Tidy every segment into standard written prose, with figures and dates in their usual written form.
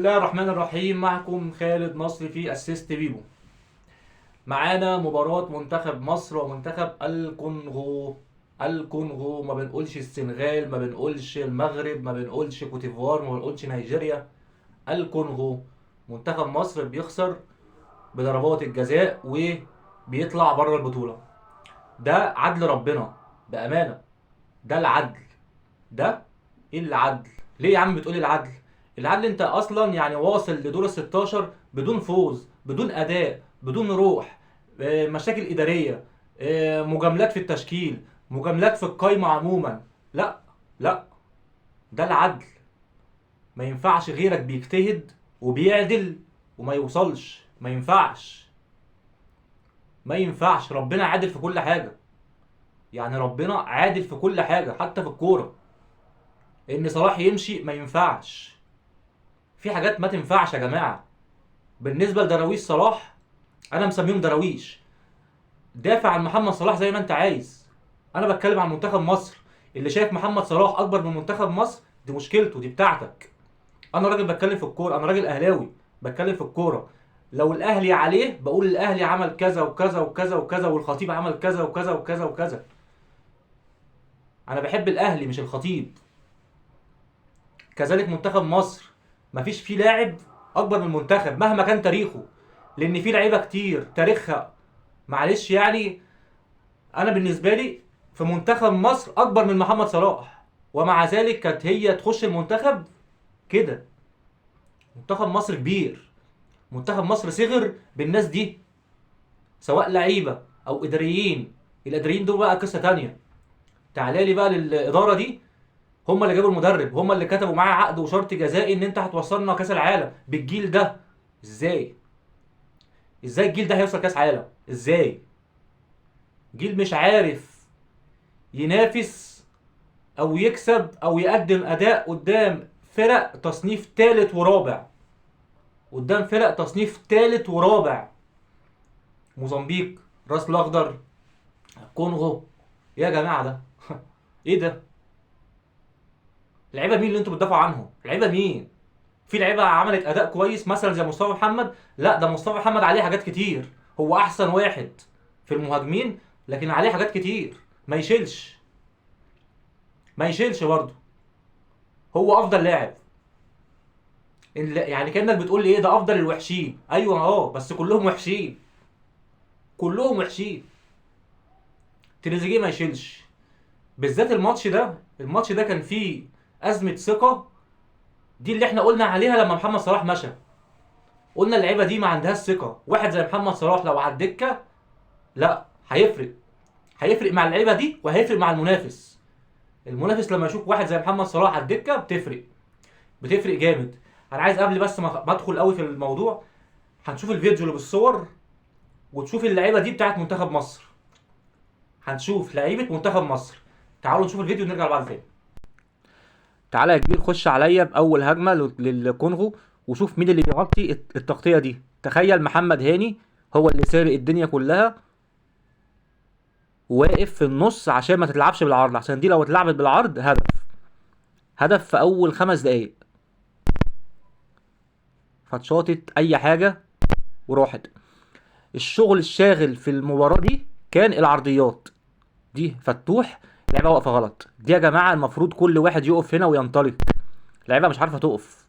الله الرحمن الرحيم. معكم خالد نصر في assist بيبو. معانا مباراة منتخب مصر ومنتخب الكونغو. الكونغو، ما بنقولش السنغال، ما بنقولش المغرب، ما بنقولش كوتيفوار، ما بنقولش نيجيريا، الكونغو. منتخب مصر بيخسر بضربات الجزاء وبيطلع بره البطولة. ده عدل ربنا بأمانة، ده العدل، ده العدل. ليه يا عم بتقولي العدل؟ العدل انت اصلا واصل لدور ال 16 بدون فوز، بدون اداء، بدون روح، مشاكل ادارية، مجاملات في التشكيل، مجاملات في القايمة عموما. لا لا، ده العدل. ما ينفعش غيرك بيجتهد وبيعدل وما يوصلش، ما ينفعش، ما ينفعش. ربنا عادل في كل حاجة، ربنا عادل في كل حاجة حتى في الكورة. ان صلاح يمشي ما ينفعش، في حاجات ما تنفعش يا جماعة. بالنسبة لدراويش صلاح، انا مسميهم دراويش. دافع عن محمد صلاح زي ما انت عايز، انا بتكلم عن منتخب مصر. اللي شايف محمد صلاح اكبر من منتخب مصر دي مشكلته، دي بتاعتك. انا راجل بتكلم في الكورة، انا راجل اهلاوي بتكلم في الكورة. لو الاهلي عليه بقول الاهلي عمل كذا وكذا وكذا وكذا، والخطيب عمل كذا وكذا وكذا وكذا. انا بحب الاهلي مش الخطيب. كذلك منتخب مصر مفيش فيه لاعب اكبر من المنتخب مهما كان تاريخه، لان في لعيبة كتير تاريخها معلش. انا بالنسبة لي في منتخب مصر اكبر من محمد صلاح، ومع ذلك كانت هي تخش المنتخب كده. منتخب مصر كبير، منتخب مصر صغر بالناس دي، سواء لعيبة او اداريين. الاداريين دول بقى قصة تانية. تعالى لي بقى للادارة دي، هم اللي جابوا المدرب، هم اللي كتبوا معاه عقد وشرط جزائي ان انت هتوصلنا كاس العالم بالجيل ده. ازاي؟ ازاي الجيل ده هيوصل كاس عالم؟ ازاي؟ جيل مش عارف ينافس او يكسب او يقدم اداء قدام فرق تصنيف ثالث ورابع، قدام فرق تصنيف ثالث ورابع، موزمبيق، راس الاخضر، كونغو. يا جماعة ده ايه ده؟ لعيبة مين اللي انتوا بتدافعوا عنهم؟ لعيبة مين؟ في لعيبة عملت اداء كويس مثلا زي مصطفى محمد؟ لا، ده مصطفى محمد عليه حاجات كتير، هو احسن واحد في المهاجمين لكن عليه حاجات كتير، ما يشيلش، ما يشيلش برضه، هو افضل لاعب. كانك بتقول لي ايه ده افضل الوحشين؟ ايوه بس كلهم وحشين، كلهم وحشين. تريزيجيه ما يشيلش، بالذات الماتش ده. الماتش ده كان فيه ازمة ثقة، دي اللي احنا قلنا عليها لما محمد صلاح مشى. قلنا اللعيبة دي ما عندهاش ثقة. واحد زي محمد صلاح لو على الدكة لا هيفرق، هيفرق مع اللعيبة دي وهيفرق مع المنافس. المنافس لما يشوف واحد زي محمد صلاح على الدكة بتفرق، بتفرق جامد. انا عايز قبل بس ما ادخل قوي في الموضوع، هنشوف الفيديو اللي بالصور وتشوف اللعيبة دي بتاعت منتخب مصر. هنشوف لعيبة منتخب مصر. تعالوا نشوف الفيديو ونرجع لبعض تاني. تعالى يا كبير، خش عليا باول هجمة للكونغو وشوف مين اللي بيغطي التغطية دي. تخيل محمد هاني هو اللي سابق الدنيا كلها، واقف في النص عشان ما تتلعبش بالعرض، عشان دي لو اتلعبت بالعرض هدف، هدف في اول 5 دقايق. فاتشاطت اي حاجة وراحت. الشغل الشاغل في المباراة دي كان العرضيات دي. فتوح لعبه واقفة غلط دي يا جماعة، المفروض كل واحد يقف هنا وينطلق. لعيبة مش عارفه تقف.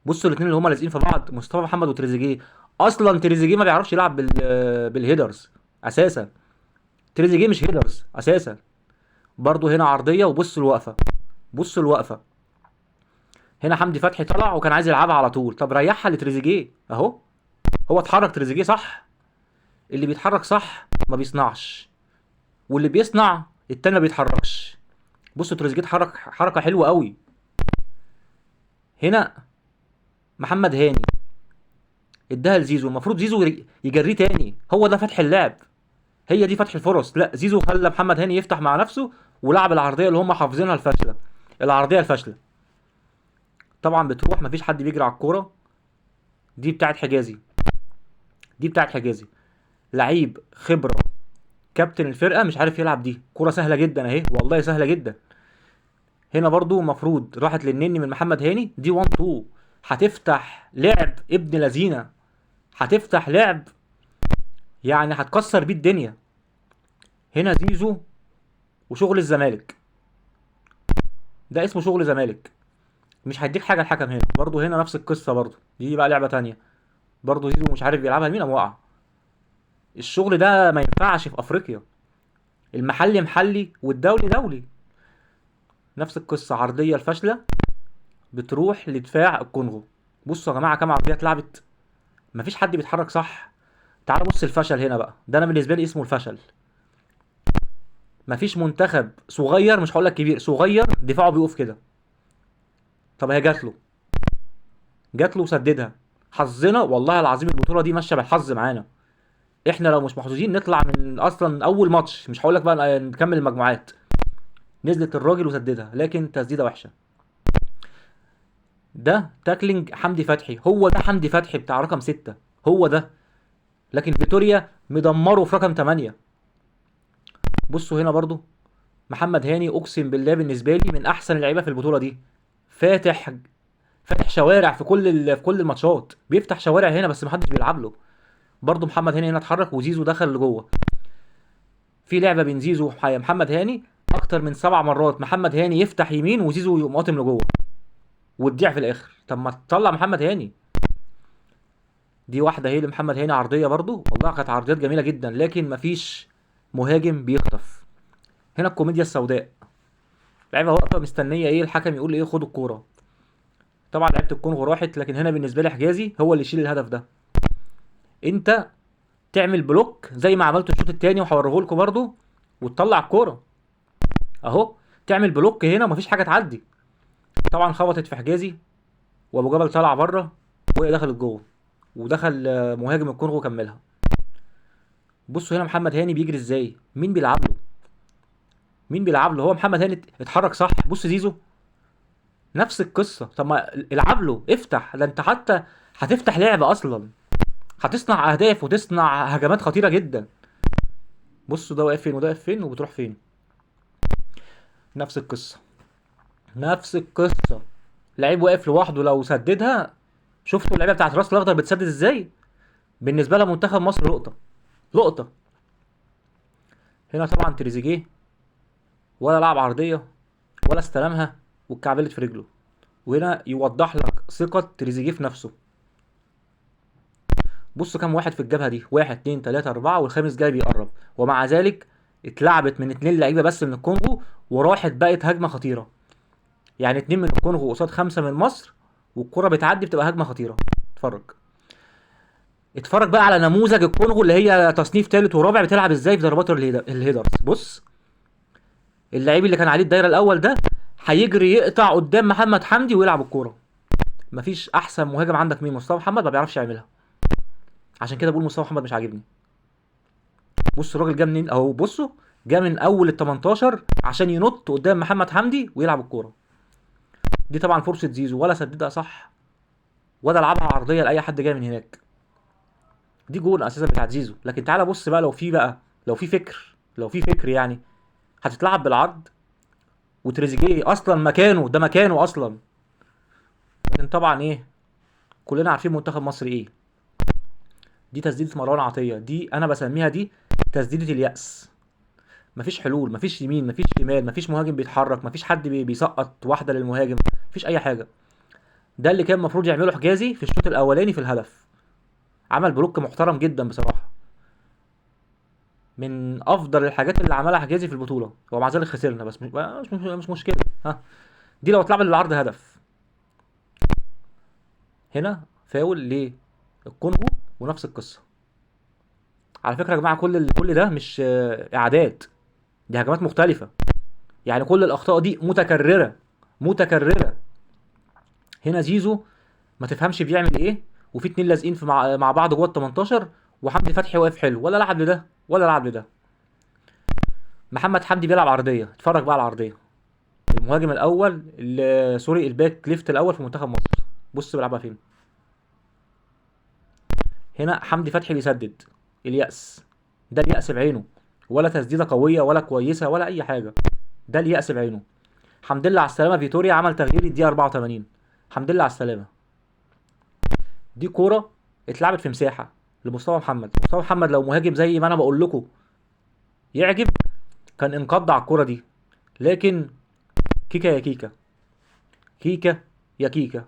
بصوا الاثنين اللي هما لازقين في بعض، مصطفى محمد وتريزيجيه. اصلا تريزيجيه ما بيعرفش يلعب بال headers اساسا، تريزيجيه مش headers اساسا. برضو هنا عرضية، وبصوا الوقفة، بصوا الوقفة. هنا حمدي فتحي طلع وكان عايز يلعبها على طول، طب ريحها لتريزيجيه اهو. هو اتحرك تريزيجيه صح، اللي بيتحرك صح ما بيصنعش، واللي بيصنع التاني ما بيتحركش. بصوا تريزيجيه اتحرك حركة حلوة قوي. هنا محمد هاني اداها لزيزو، المفروض زيزو يجريه تاني، هو ده فتح اللعب، هي دي فتح الفرص. لا، زيزو خلى محمد هاني يفتح مع نفسه ولعب العرضية اللي هم حافظينها الفاشلة، العرضية الفاشلة طبعا بتروح، مفيش حد بيجري على الكورة دي. بتاعت حجازي، دي بتاعت حجازي، لعيب خبره كابتن الفرقة مش عارف يلعب دي كورة سهلة جدا اهي، والله سهلة جدا. هنا برضو المفروض راحت للنني من محمد هاني، دي 1 2. هتفتح لعب ابن لذينه، هتفتح لعب يعني هتكسر بيه الدنيا. هنا زيزو وشغل الزمالك، ده اسمه شغل زمالك، مش هيديك حاجة الحكم. هنا برضو، هنا نفس القصة برضو، دي بقى لعبه تانية برضو، زيزو مش عارف بيلعبها لمين، قام وقع. الشغل ده ما ينفعش في افريقيا، المحلي محلي والدولي دولي. نفس القصة، عرضية الفاشلة بتروح لدفاع الكونغو. بصوا يا جماعة كام عرضية اتلعبت، مفيش حد بيتحرك صح. تعالوا بص الفشل هنا بقى، ده انا بالنسبة لي اسمه الفشل. مفيش منتخب صغير، مش هقول لك كبير، صغير دفاعه بيقف كده. طب هي جات له، جات له وسددها. حظنا والله العظيم البطولة دي ماشية بالحظ معانا. احنا لو مش محظوظين نطلع من اصلا اول ماتش، مش هقول لك بقى نكمل المجموعات. نزلت الراجل وسددها، لكن تسديده وحشة. ده tackling حمدي فتحي، هو ده حمدي فتحي بتاع رقم 6، هو ده. لكن فيتوريا مدمرة في رقم 8. بصوا هنا برضو محمد هاني، اقسم بالله بالنسبة لي من احسن اللعيبة في البطولة دي. فاتح شوارع في كل الماتشات، بيفتح شوارع هنا بس محدش بيلعب له. برضو محمد هاني هنا اتحرك وزيزو دخل لجوه. في لعبه بين زيزو ومحمد هاني اكتر من 7 مرات، محمد هاني يفتح يمين وزيزو يقوم قاطم لجوه وتضيع في الاخر. طب ما تطلع محمد هاني. دي واحدة هي لمحمد هاني عرضية برضو، والله كانت عرضيات جميلة جدا، لكن مفيش مهاجم بيخطف. هنا الكوميديا السوداء، لعيبة واقفة مستنيه ايه الحكم يقول ايه، خدوا الكورة. طبعا لعيبة الكونغو راحت، لكن هنا بالنسبة لي حجازي هو اللي يشيل الهدف ده. انت تعمل block زي ما عملته الشوط الثاني وهوريه لكم برضو، وتطلع الكورة اهو، تعمل block هنا ومفيش حاجة تعدي. طبعا خبطت في حجازي وابو جبل طلع بره وهي دخلت جوه، ودخل مهاجم الكونغو كملها. بصوا هنا محمد هاني بيجري ازاي، مين بيلعب له؟ مين بيلعب له؟ هو محمد هاني اتحرك صح. بص زيزو نفس القصة، طب ما العب له، افتح، ده انت حتى هتفتح لعبه اصلا، هتصنع اهداف وتصنع هجمات خطيرة جدا. بصوا ده واقف فين وده واقف فين وبتروح فين. نفس القصة، نفس القصة، لعيب واقف لوحده لو سددها. شفتوا اللعيبة بتاعت راس الاخضر بتسدد ازاي؟ بالنسبة لها منتخب مصر لقطة، لقطة. هنا طبعا تريزيجيه ولا لعب عرضية ولا استلمها واتكعبلت في رجله. وهنا يوضح لك ثقة تريزيجيه في نفسه. بصوا كام واحد في الجبهة دي، 1 2 3 4، والخامس جاي بيقرب، ومع ذلك اتلعبت من 2 لعيبة بس من الكونغو وراحت بقت هجمة خطيرة. يعني 2 من الكونغو قصاد 5 من مصر، والكره بتعدي بتبقى هجمة خطيرة. اتفرج، اتفرج بقى على نموذج الكونغو اللي هي تصنيف ثالث ورابع بتلعب ازاي في ضربات ال headers. بص اللعيب اللي كان عليه الدايرة الاول ده هيجري يقطع قدام محمد حمدي ويلعب الكورة. مفيش احسن مهاجم عندك مين؟ مصطفى محمد ما بيعرفش يعملها، عشان كده بقول مصطفى محمد مش عاجبني. بص الراجل جه منين اهو، بصوا جه من اول ال 18 عشان ينط قدام محمد حمدي ويلعب الكورة. دي طبعا فرصة زيزو، ولا سددها صح ولا لعبها عرضية لاي حد جاي من هناك. دي جون اساسا بتاعت زيزو. لكن تعالى بص بقى، لو في بقى، لو في فكر، لو في فكر يعني هتتلعب بالعرض، وتريزيجيه اصلا مكانه ده، مكانه اصلا. لكن طبعا ايه، كلنا عارفين منتخب مصر ايه. دي تسديده مروان عطية، دي انا بسميها دي تسديده اليأس. مفيش حلول، مفيش يمين، مفيش شمال، مفيش مهاجم بيتحرك، مفيش حد بيسقط واحدة للمهاجم، مفيش اي حاجة. ده اللي كان المفروض يعمله حجازي في الشوط الاولاني في الهدف. عمل block محترم جدا بصراحة، من افضل الحاجات اللي عملها حجازي في البطولة، ومع ذلك خسرنا، بس مش مشكلة. ها دي لو اتلعب للعرض هدف. هنا فاول للكونغو ونفس القصة. على فكرة يا جماعة كل ده مش اعداد، دي هجمات مختلفة، يعني كل الاخطاء دي متكررة متكررة. هنا زيزو ما تفهمش بيعمل ايه، وفي 2 لازقين في مع بعض جوه ال 18، وحمدي فتحي واقف حلو، ولا لعب لده ولا لعب لده. محمد حمدي بيلعب عرضية، اتفرج بقى على العرضية. المهاجم الاول sorry ال back left الاول في منتخب مصر، بص بيلعبها فين. هنا حمدي فتحي بيسدد، اليأس ده اليأس بعينه، ولا تسديده قوية ولا كويسة ولا اي حاجة، ده اليأس بعينه. الحمد لله على السلامة فيتوريا عمل تغيير الدقيقة 84، الحمد لله على السلامة. دي كورة اتلعبت في مساحة لمصطفى محمد. مصطفى محمد لو مهاجم زي ما انا بقول لكم يعجب كان انقض على الكورة دي، لكن كيكا يا كيكا، كيكا يا كيكا،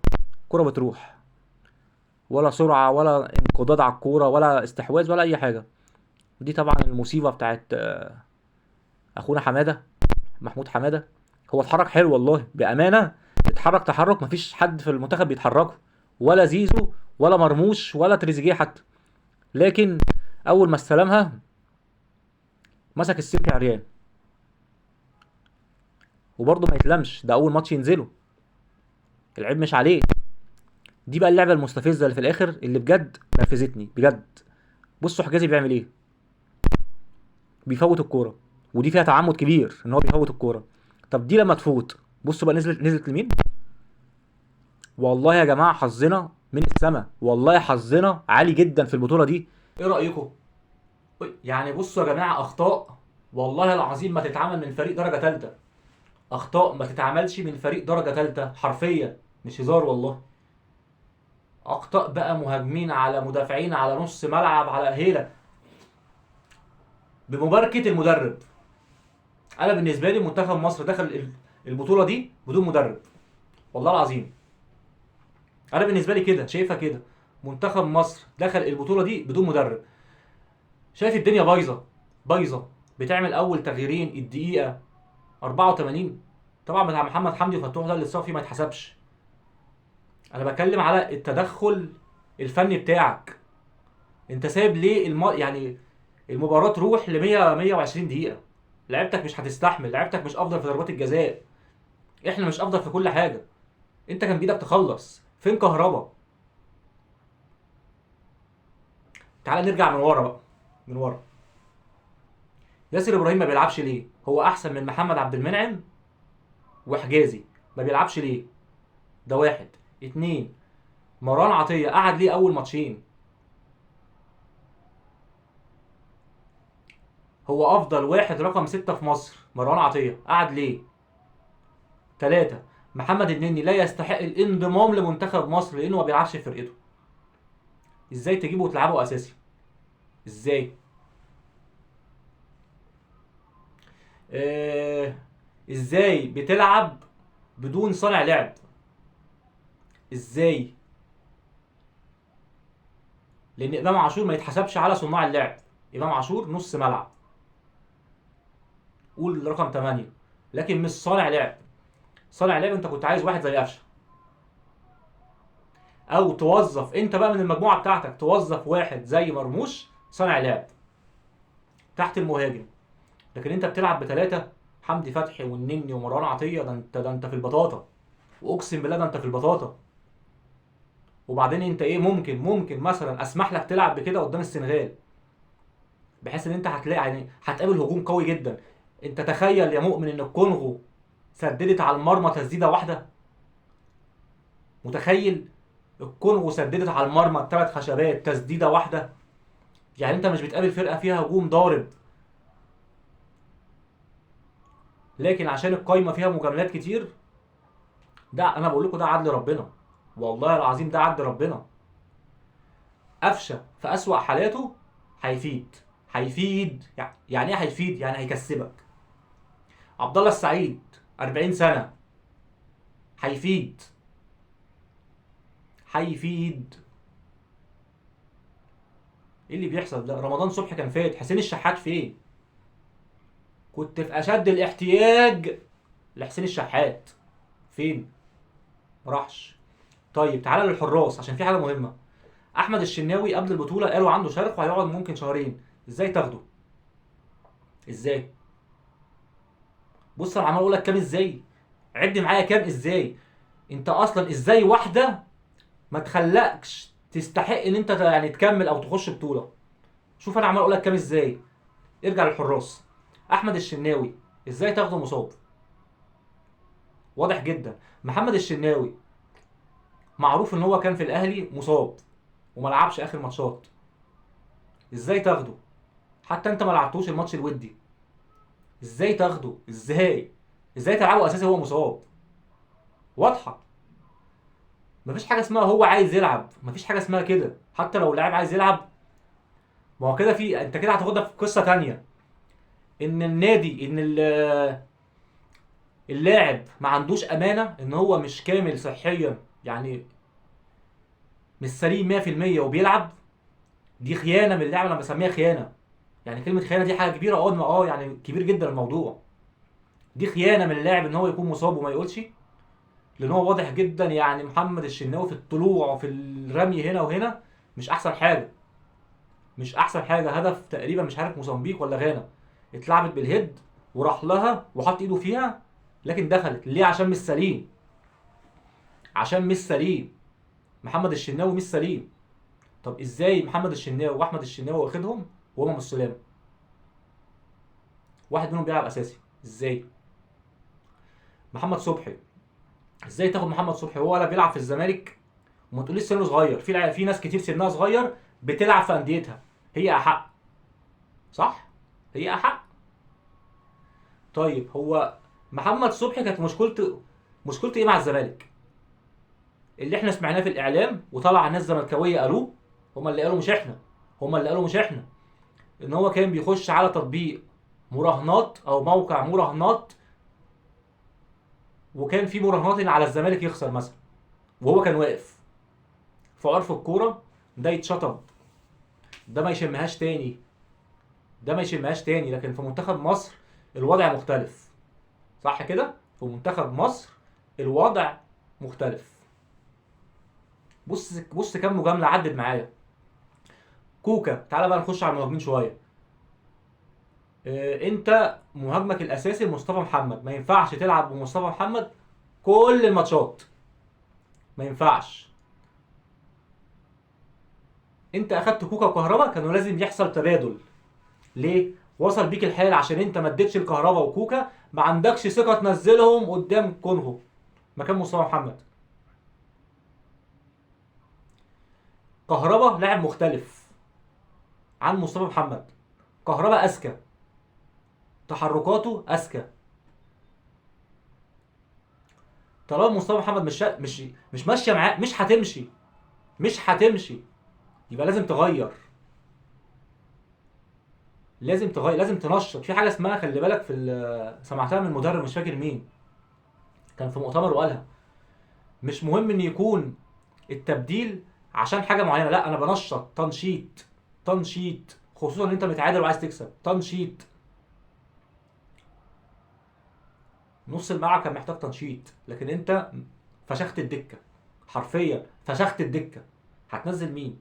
كرة بتروح، ولا سرعة ولا انقضاض على الكورة ولا استحواذ ولا اي حاجة. ودي طبعا المصيبة بتاعت اخونا حمادة، محمود حمادة. هو اتحرك حلو والله بامانه، اتحرك تحرك مفيش حد في المنتخب بيتحركه، ولا زيزو ولا مرموش ولا تريزيجيه حتى، لكن اول ما استلمها مسك السلك عريان. وبرضه ما يتلمش، ده اول ماتش ينزله، العيب مش عليه. دي بقى اللعبة المستفزه اللي في الاخر اللي بجد نرفزتني بجد. بصوا حجازي بيعمل ايه، بيفوت الكورة، ودي فيها تعمد كبير ان هو بيفوت الكورة. طب دي لما تفوت بصوا بقى نزلت لمين. والله يا جماعة حظنا من السما، والله حظنا عالي جدا في البطولة دي. ايه رايكم؟ يعني بصوا يا جماعة، اخطاء والله العظيم ما تتعمل من فريق درجه ثالثة، اخطاء ما تتعملش من فريق درجه ثالثة حرفيا، مش هزار والله. اخطاء بقى مهاجمين على مدافعين على نص ملعب على هيله، بمباركه المدرب. انا بالنسبة لي منتخب مصر دخل البطولة دي بدون مدرب، والله العظيم انا بالنسبة لي كده شايفها كده. منتخب مصر دخل البطولة دي بدون مدرب، شايف الدنيا بايظة بايظة، بتعمل اول تغييرين الدقيقة 84، طبعا بتاع محمد حمدي وفتوح ده اللي اتصاب فيه ما يتحسبش. انا بتكلم على التدخل الفني بتاعك، انت سايب ليه يعني المباراة تروح ل 100 120 دقيقة؟ لعيبتك مش هتستحمل، لعيبتك مش افضل في ضربات الجزاء، احنا مش افضل في كل حاجة. انت كان بايدك تخلص. فين كهربا؟ تعال نرجع من ورا بقى، من ورا. ياسر ابراهيم ما بيلعبش ليه؟ هو احسن من محمد عبد المنعم وحجازي، ما بيلعبش ليه؟ ده واحد. اتنين، مروان عطية قعد ليه اول ماتشين؟ هو افضل واحد رقم 6 في مصر، مروان عطية قعد ليه؟ 3، محمد النني لا يستحق الانضمام لمنتخب مصر لانه ما بيلعبش في فرقته. ازاي تجيبه وتلعبه اساسي؟ ازاي؟ ازاي بتلعب بدون صانع لعب؟ ازاي؟ لان امام عاشور ما يتحسبش على صناع اللعب، امام عاشور نص ملعب، قول رقم 8، لكن مش صانع لعب. صانع لعب انت كنت عايز واحد زي قفشه، او توظف انت بقى من المجموعة بتاعتك، توظف واحد زي مرموش صانع لعب تحت المهاجم. لكن انت بتلعب بثلاثة، حمدي فتحي والنني ومروان عطية، ده انت في البطاطا، واقسم بالله ده انت في البطاطا. وبعدين انت ايه، ممكن مثلا اسمح لك تلعب بكده قدام السنغال، بحيث ان انت هتلاقي يعني هتقابل هجوم قوي جدا. انت تخيل يا مؤمن ان الكونغو سددت على المرمى تسديده واحدة؟ متخيل الكونغو سددت على المرمى 3 خشبات تسديده واحدة؟ يعني انت مش بتقابل فرقه فيها هجوم ضارب، لكن عشان القايمة فيها مجاملات كتير. ده انا بقول لكم ده عدل ربنا، والله العظيم ده عدل ربنا. قفشه في اسوأ حالاته هيفيد، هيفيد يعني ايه هيفيد؟ يعني هيكسبك. عبد الله السعيد 40 سنة هيفيد، هيفيد. ايه اللي بيحصل ده؟ رمضان صبحي كان فات، حسين الشحات فين؟ كنت في اشد الاحتياج لحسين الشحات، فين؟ ما راحش. طيب تعالى للحراس عشان في حاجة مهمة. احمد الشناوي قبل البطولة قالوا عنده شرخ وهيقعد ممكن شهرين، ازاي تاخده؟ ازاي؟ بص انا عمال اقول لك كام ازاي، عد معايا كام ازاي. انت اصلا ازاي واحدة ما تخلقش تستحق ان انت يعني تكمل او تخش بطوله؟ شوف انا عمال اقول لك كام ازاي. ارجع للحراس. احمد الشناوي ازاي تاخده مصاب؟ واضح جدا. محمد الشناوي معروف ان هو كان في الاهلي مصاب وما لعبش اخر ماتشات، ازاي تاخده؟ حتى انت ما لعبتوش الماتش الودي، ازاي تاخده؟ ازاي؟ ازاي تلعبه اساسي وهو مصاب؟ واضحة. مفيش حاجة اسمها هو عايز يلعب، مفيش حاجة اسمها كده. حتى لو لاعب عايز يلعب، ما هو كده في، انت كده هتاخدها في قصة تانية، ان النادي، ان اللاعب ما عندوش امانه، ان هو مش كامل صحيا، يعني مش سليم 100% وبيلعب. دي خيانة من اللاعب، انا بسميها خيانة. يعني كلمة خيانة دي حاجة كبيرة، يعني كبير جدا الموضوع. دي خيانة من اللاعب ان هو يكون مصاب وما يقولش، لان هو واضح جدا يعني محمد الشناوي في الطلوع وفي الرمي هنا وهنا مش احسن حاجة، مش احسن حاجة. هدف تقريبا مش عارف موزمبيق ولا غانا، اتلعبت بالهيد وراح لها وحط ايده فيها، لكن دخلت. ليه؟ عشان مش سليم، عشان مش سليم. محمد الشناوي مش سليم. طب ازاي محمد الشناوي واحمد الشناوي واخدهم وهما مش سلام؟ واحد منهم بيلعب اساسي، ازاي؟ محمد صبحي، ازاي تاخد محمد صبحي وهو ولا بيلعب في الزمالك؟ وما تقوليش سنة صغير، في ناس كتير سنها صغير بتلعب في انديتها، هي احق، صح؟ هي احق. طيب هو محمد صبحي كانت مشكلته ايه مع الزمالك؟ اللي احنا سمعناه في الاعلام وطلع ناس زملكاويه قالوه، هما اللي قالوا مش احنا، هما اللي قالوا مش احنا، ان هو كان بيخش على تطبيق مراهنات او موقع مراهنات، وكان في مراهنات ان على الزمالك يخسر مثلا، وهو كان واقف. في عرف الكورة ده يتشطب، ده ما يشمهاش تاني، ده ما يشمهاش تاني. لكن في منتخب مصر الوضع مختلف، صح كده؟ في منتخب مصر الوضع مختلف. بص كم مجاملة عدت معايا. كوكا، تعالى بقى نخش على المهاجمين شوية. انت مهاجمك الاساسي مصطفى محمد، ما ينفعش تلعب بمصطفى محمد كل الماتشات، ما ينفعش. انت اخدت كوكا وكهربا، كانوا لازم يحصل تبادل. ليه؟ وصل بيك الحال عشان انت ما اديتش الكهربا وكوكا، ما عندكش ثقة تنزلهم قدام كونغو مكان مصطفى محمد. كهربا لاعب مختلف عن مصطفى محمد، كهربا اذكى، تحركاته اذكى. طالما مصطفى محمد مش ماشية معاه، مش هتمشي، مش هتمشي، يبقى لازم تغير، لازم تغير، لازم تنشط. في حاجة اسمها، خلي بالك، في سمعتها من مدرب مش فاكر مين، كان في مؤتمر وقالها، مش مهم ان يكون التبديل عشان حاجة معينة، لا انا بنشط، تنشيط، تنشيط، خصوصا ان انت متعادل وعايز تكسب، تنشيط. نص الملعب كان محتاج تنشيط، لكن انت فشخت الدكة، حرفيا فشخت الدكة. هتنزل مين؟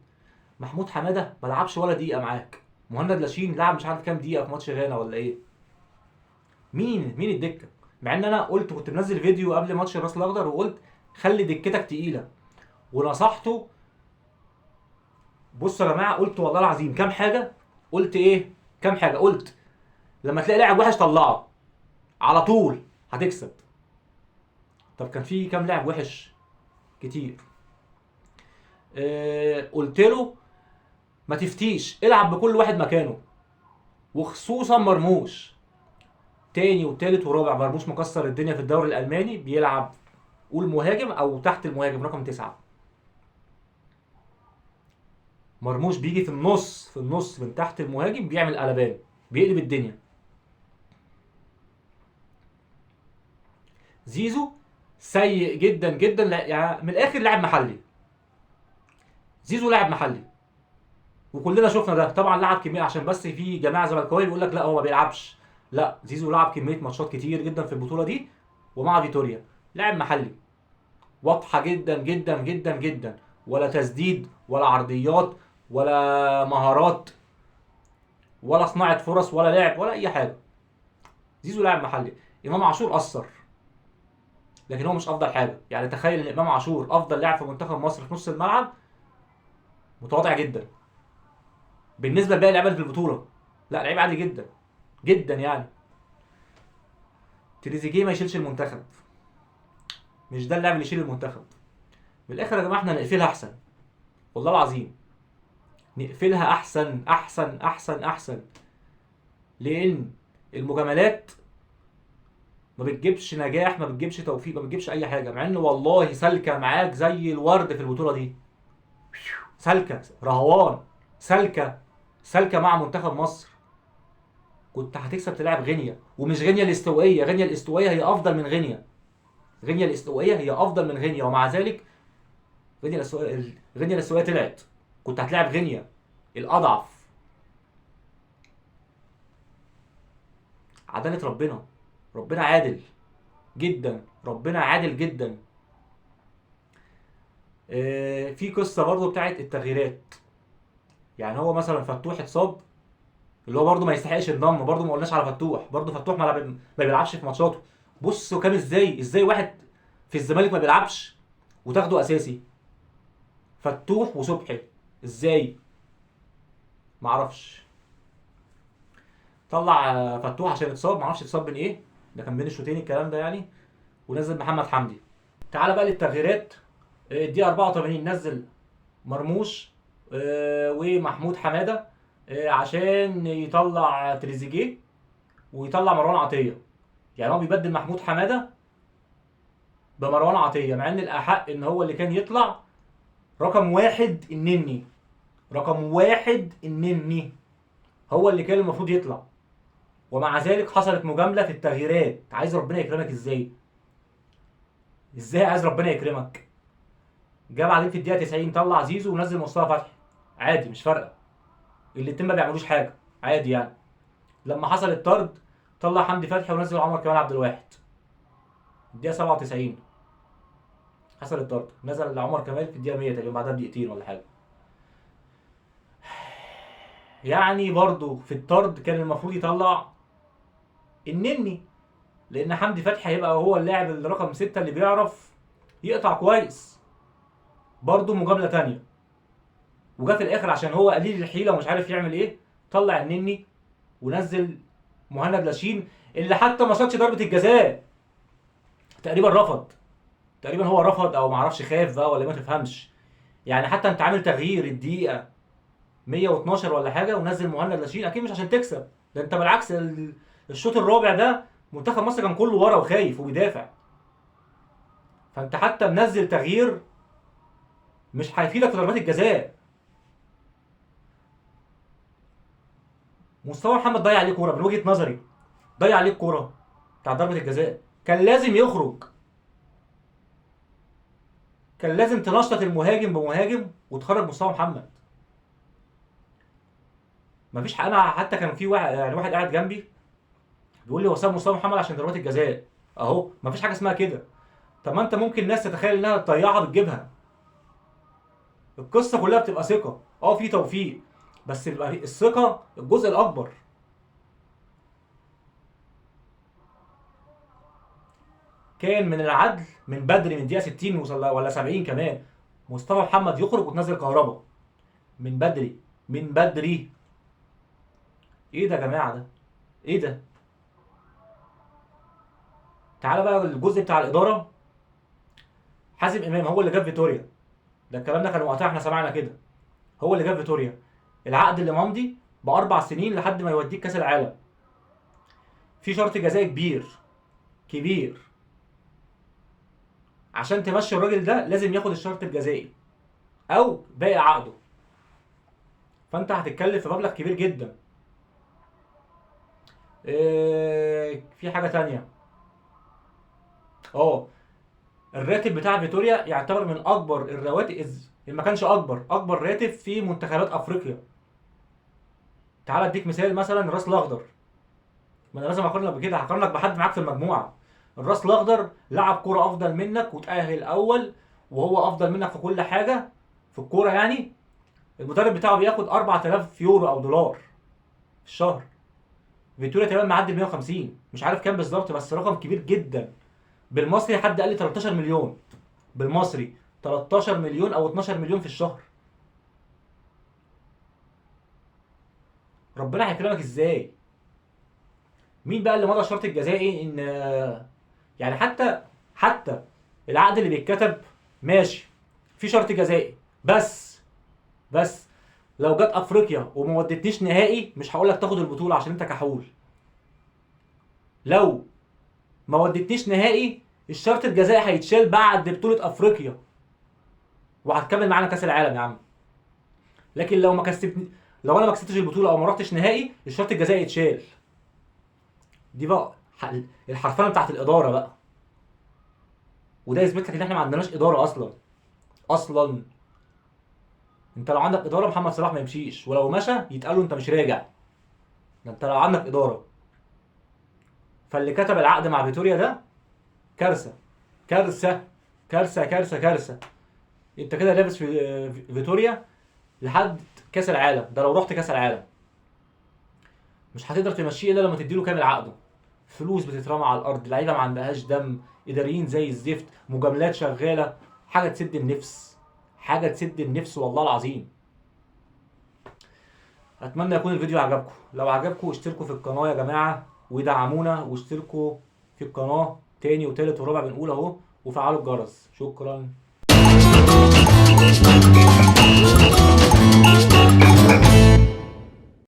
محمود حمادة ما لعبش ولا دقيقة معاك، مهند لاشين لعب مش عارف كام دقيقة في ماتش غانا ولا ايه. مين الدكة؟ مع ان انا قلت، كنت منزل فيديو قبل ماتش الراس الاخضر وقلت خلي دكتك تقيلة، ونصحته. بصوا يا جماعة، قلت والله العظيم كام حاجة، قلت ايه؟ كام حاجة قلت، لما تلاقي لاعب وحش طلعه على طول هتكسب. طب كان في كام لاعب وحش؟ كتير. قلت له ما تفتيش، العب بكل واحد مكانه، وخصوصا مرموش، تاني وتالت ورابع. مرموش مكسر الدنيا في الدوري الالماني، بيلعب قول مهاجم او تحت المهاجم رقم 9. مرموش بيجي في النص، في النص من تحت المهاجم بيعمل قلبان، بيقلب الدنيا. زيزو سيء جدا جدا، يعني من الاخر لاعب محلي. زيزو لاعب محلي وكلنا شفنا ده. طبعا لعب كمية، عشان بس في جماعة زملكاويه بيقول لك لا هو ما بيلعبش، لا زيزو لعب كمية ماتشات كتير جدا في البطولة دي ومع فيتوريا. لاعب محلي واضحة جدا جدا جدا جدا، ولا تسديد ولا عرضيات ولا مهارات ولا صناعة فرص ولا لعب ولا اي حاجة. زيزو لاعب محلي. امام عاشور قصر، لكن هو مش افضل حاجة. يعني تخيل ان امام عاشور افضل لاعب في منتخب مصر في نص الملعب، متواضع جدا بالنسبة لباقي اللعيبة في البطولة. لا لعيب عادي جدا جدا يعني. تريزيجيه ما يشيلش المنتخب، مش ده اللاعب اللي يشيل المنتخب. من الاخر يا جماعة احنا نقفلها احسن، والله العظيم نقفلها احسن احسن احسن احسن، لان المجاملات ما بتجيبش نجاح، ما بتجيبش توفيق، ما بتجيبش اي حاجة، مع ان والله سالكة معاك زي الورد في البطولة دي. سالكة رهوان، سالكة سالكة مع منتخب مصر. كنت هتكسب تلعب غينيا، ومش غينيا الاستوائيه، غينيا الاستوائيه هي افضل من غينيا، غينيا الاستوائيه هي افضل من غينيا، ومع ذلك غينيا الاستوائيه طلعت. كنت هتلعب غينيا الاضعف. عدالة ربنا، ربنا عادل جدا، ربنا عادل جدا. في قصة برضو بتاعت التغييرات، يعني هو مثلا فتوح اتصاب، اللي هو برضو ما يستحقش الضم، برضو ما قلناش على فتوح، برضو فتوح ما بيلعبش في ماتشاته. بصوا كام ازاي واحد في الزمالك ما بيلعبش وتاخده اساسي، فتوح وصبحي ازاي؟ معرفش. طلع فتوح عشان اتصاب، معرفش اتصاب من ايه، ده كان بين الشوطين الكلام ده يعني، ونزل محمد حمدي. تعال بقى للتغييرات. الدقيقة 84 نزل مرموش ومحمود حمادة عشان يطلع تريزيجيه ويطلع مروان عطية. يعني هو بيبدل محمود حمادة بمروان عطية، مع ان الاحق ان هو اللي كان يطلع رقم واحد النني، رقم واحد النني هو اللي كان المفروض يطلع، ومع ذلك حصلت مجاملة في التغييرات. عايز ربنا يكرمك ازاي؟ ازاي عايز ربنا يكرمك؟ جاب عليه في الدقيقة 90 طلع زيزو ونزل مصطفى فتحي، عادي مش فارقة، الاتنين ما بيعملوش حاجة عادي يعني. لما حصل الطرد طلع حمدي فتحي ونزل عمر كمال عبد الواحد. الدقيقة 97 حصل الطرد، نزل عمر كمال في الدقيقة 100 تقريبا، بعدها بدقيقتين ولا حاجة. يعني برضو في الطرد كان المفروض يطلع النني، لأن حمدي فتحي هيبقى هو اللاعب الرقم 6 اللي بيعرف يقطع كويس. برضو مجاملة تانية. وجا في الآخر عشان هو قليل الحيلة ومش عارف يعمل إيه، طلع النني ونزل مهند لاشين اللي حتى ما شاطش ضربة الجزاء، تقريبا رفض، تقريبا هو رفض او معرفش خاف بقى ولا ما تفهمش يعني. حتى انت عامل تغيير الدقيقة 112 ولا حاجة ونزل مهند لاشين، اكيد مش عشان تكسب، ده انت بالعكس الشوط الرابع ده منتخب مصر كان كله ورا وخايف وبيدافع، فانت حتى منزل تغيير مش هيفيدك في ضربات الجزاء. مصطفى محمد ضيع عليه كورة من وجهه نظري، ضيع عليه الكورة بتاع ضربه الجزاء، كان لازم يخرج، كان لازم تنشط المهاجم بمهاجم وتخرج مصطفى محمد. مفيش حق. انا حتى كان في واحد يعني واحد قاعد جنبي بيقول لي هو ساب مصطفى محمد عشان ضربات الجزاء، اهو مفيش حاجة اسمها كده. طب ما انت ممكن ناس تتخيل انها تضيعها بتجيبها. القصة كلها بتبقى ثقة، في توفيق، بس بيبقى الثقة الجزء الاكبر. كان من العدل من بدري من دقيقة 60 ولا 70 كمان مصطفى محمد يخرج وتنزل كهربا من بدري، من بدري. ايه ده يا جماعة؟ ده ايه ده؟ تعالى بقى الجزء بتاع الادارة. حازم امام هو اللي جاب فيتوريا، ده الكلام ده كان وقتها احنا سمعنا كده، هو اللي جاب فيتوريا. العقد اللي ممضي ب4 سنين لحد ما يوديك كاس العالم، في شرط جزائي كبير كبير عشان تمشي الراجل ده لازم ياخد الشرط الجزائي او باقي عقده، فانت هتتكلف في مبلغ كبير جدا. في حاجة تانية، الراتب بتاع فيتوريا يعتبر من اكبر الرواتب، ان ما كانش اكبر راتب في منتخبات افريقيا. تعال اديك مثال، مثلا الراس الاخضر، ما انا لازم اقارنك بكده، هقارنك بحد معاك في المجموعة. الراس الاخضر لعب كورة افضل منك وتاهل اول، وهو افضل منك في كل حاجة في الكورة يعني. المدرب بتاعه بياخد 4000 يورو او دولار في الشهر. فيتوريا تقريبا معدي 150، مش عارف كام بالظبط، بس رقم كبير جدا. بالمصري حد قال لي 13 مليون، بالمصري 13 مليون او 12 مليون في الشهر. ربنا هيكرمك ازاي؟ مين بقى اللي مضى الشرط الجزائي؟ ان يعني حتى العقد اللي بيتكتب ماشي في شرط جزائي، بس لو جت افريقيا وما ودتنيش نهائي مش هقول لك تاخد البطولة عشان انت كحول. لو ما ودتنيش نهائي، الشرط الجزائي هيتشال بعد بطوله افريقيا وهتكمل معانا كاس العالم يا عم. لكن لو ما كسبتني، لو انا ما كسبتش البطولة او ما رحتش نهائي، الشرط الجزائي يتشال. دي بقى الحرفنه بتاعت الادارة بقى، وده يثبت لك ان احنا ما عندناش ادارة اصلا. اصلا انت لو عندك ادارة محمد صلاح ما يمشيش، ولو مشى يتقال له انت مش راجع. ده انت لو عندك ادارة. فاللي كتب العقد مع فيتوريا ده كارثة كارثة كارثة كارثة كارثة. انت كده لابس في فيتوريا لحد كاس العالم ده، لو رحت كاس العالم مش هتقدر تمشيه الا لما تديله كامل عقده. فلوس بتترمى على الارض، لعيبة ما عندهاش دم، اداريين زي الزفت، مجاملات شغالة، حاجة تسد النفس، حاجة تسد النفس والله العظيم. اتمنى يكون الفيديو عجبكم، لو عجبكم اشتركوا في القناة يا جماعة ودعمونا، واشتركوا في القناة تاني وتالت ورابع بنقول اهو، وفعلوا الجرس. شكرا.